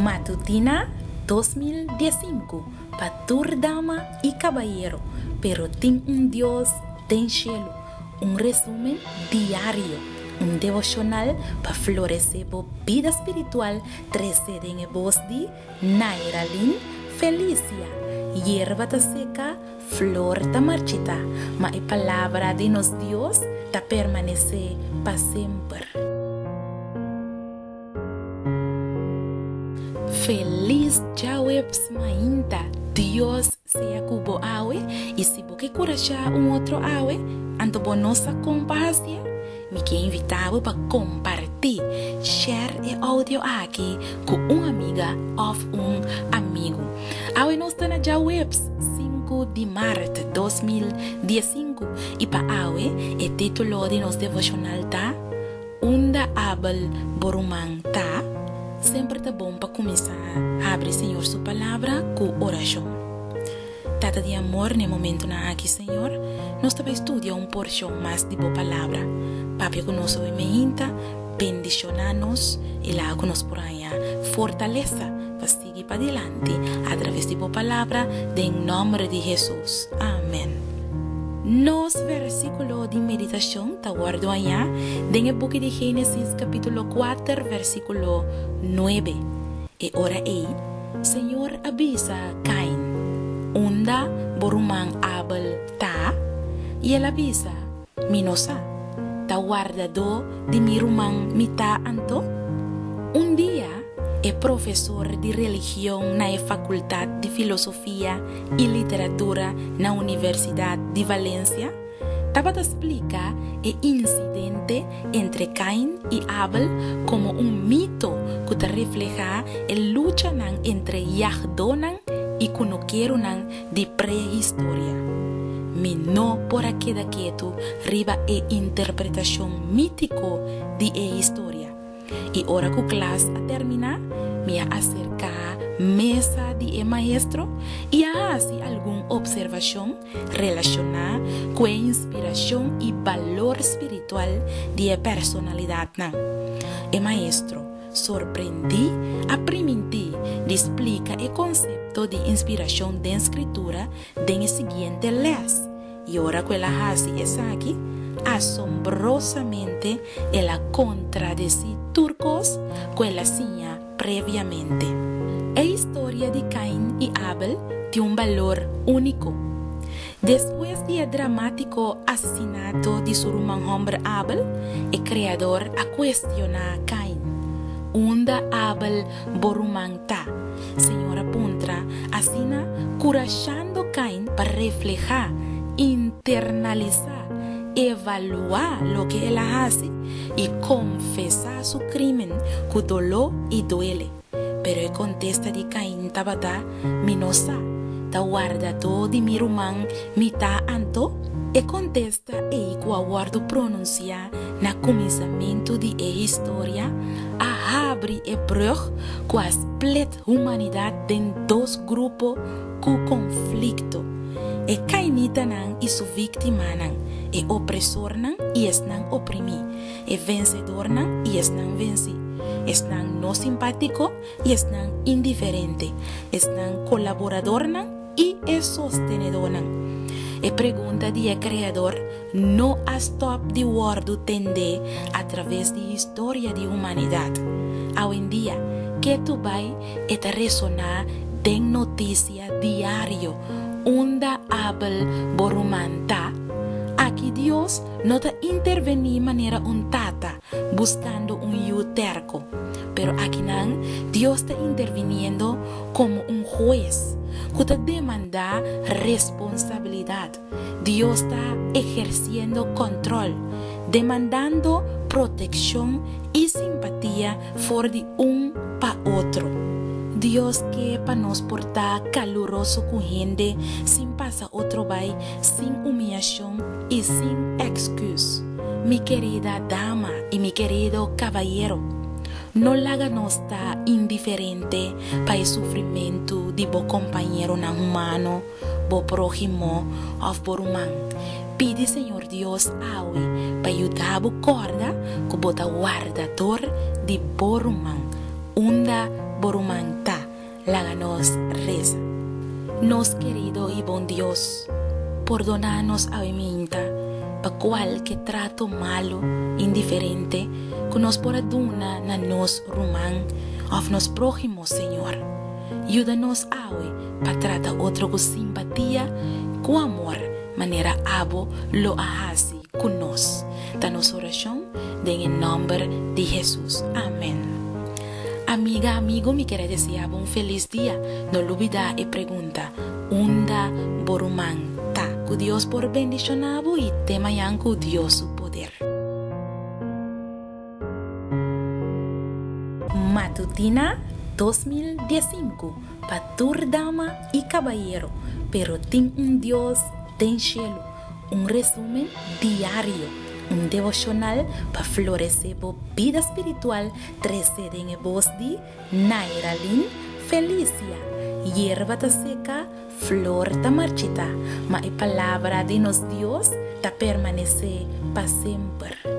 Matutina 2015 pa tur dama i kabayero, pero tin un Dios den shelu. Un resumen diario, un devoshonal pa floresé bo bida spiritual trese den e bos di Nairalyn Felicia. Yerba ta seka, flor ta marchitá, ma e palabra di nos Dios ta permanesé pa semper. Felis djaweps mainta, Dios sea ku bo awe i si bo ke kurashá un otro awe, anto bo no sa kon pa hasié, mi ke invitá bo pa kompartí, share, e audio aki ku un amiga òf un amigu. Awe nos ta na djaweps sinku di mart 2015 i pa awe e título di nos devoshonal ta, Unda Abel bo ruman ta? Semper ta bon pa kuminsá habri Señor su Palabra ku orashon. Tata di amor, na e momentunan aki, Señor, nos ta bai studia un porshon mas di bo Palabra. Papia ku nos awe meinta, bendishoná nos i laga ku nos por haña fortalesa pa sigui padilanti atraves di bo Palabra, den nòmber di Hesus. Amèn. Nos versíkulo di meditashon ta wòrdu hañá den e buki di Génesis kapítulo kuater versíkulo nuebe. E ora ei, Señor a bisa Kain, Unda bo ruman Abel ta? I el a bisa, Mi no sa. Ta wardadó di mi ruman mi ta anto? Un dia, e profesor di religion na e Fakultat di Filosofia i Literatura na Universidat di Valencia, tabata splika e insidente entre Kain i Abel komo un mito ku ta reflehá e luchanan entre yagdónan i kunukerunan di prehistoria. Mi no por a keda ketu riba e interpretashon mítiko di e historia. I ora ku klas a terminá, mi a aserká mesa di e maestro i a hasi algun opservashon relashoná ku e inspirashon i balor spiritual di e personalidatnan. E maestro, sorprendí, a primintí di splika e konsepto di inspirashon den Skritura den e siguiente lès. I ora ku el a hasi esaki, asombrosamente el a kontradesí tur kos ku el a siña previamente. E historia di Kain i Abel tin un balor úniko. Despues di e dramátiko asesinato di su ruman hòmber Abel, e Kreador a kuestioná Kain, Unda Abel bo ruman ta? Señor a puntra, asina kurashando Kain pa reflehá, internalisá, evaluá loke el a hasi i konfesá su krímen ku doló i duele. Pero e kontesta di Kain tabata, Mi no sa. Ta wardadó di mi ruman mi ta anto? E kontesta ei ku a wòrdu pronunsiá na kuminsamentu di e historia a habri e brùg ku a split humanidat den dos grupo ku konflikto, e kainitanan i su víktimanan, e opresornan i esnan oprimí, e vensedornan i esnan vensí, esnan no simpátiko i esnan indiferente, esnan kolaboradornan i e sostenedónan. E pregunta di e Kreador no a stòp di wòrdu tendé atraves di historia di humanidat. Awendia, ketu bai e ta resoná den notisia diario, Unda Abel bo ruman ta? Aki Dios no ta intervení manera un tata buskando un yu tèrko, pero akinan Dios ta interviniendo komo un hues ku ta demandá responsabilidat. Dios ta ehersiendo kòntròl, demandando protekshon i simpatia for di un pa otro. Dios ke pa nos por ta kaluroso ku hende sin pasa otro bai, sin humiashon i sin èksküs. Mi kerida dama i mi kerido kabayero, no laga nos ta indiferente pa e sufrimentu di bo kompañeronan humano, bo próhimo òf bo ruman. Pidi Señor Dios awe pa yuda bo kòrda ku bo ta wardador di bo ruman. Unda. bo ruman ta? Laga nos resa. Nos kerido i bon Dios, pordoná nos awe minta pa kualke trato malu, indiferente, ku nos por a duna na nos ruman òf nos próhimo, Señor. Yuda nos awe pa trata otro ku simpatia, ku amor, manera abo lo a hasi ku nos. Ta nos orashon den e nòmber di Hesus. Amen. Amiga, amigo, mi kere desea bo un felis dia. No lubida e pregunta, Unda bo ruman ta? Ku Dios por bendishona bo i te mañan ku Dios su poder. Matutina 2015 pa tur dama i kabayero, pero tin un Dios den shelu. Un resumen diario, un devoshonal pa floresé bo bida spiritual trese den e bos di Nairalyn Felicia. Yerba ta seka, flor ta marchitá, ma e palabra di nos Dios ta permanesé pa semper.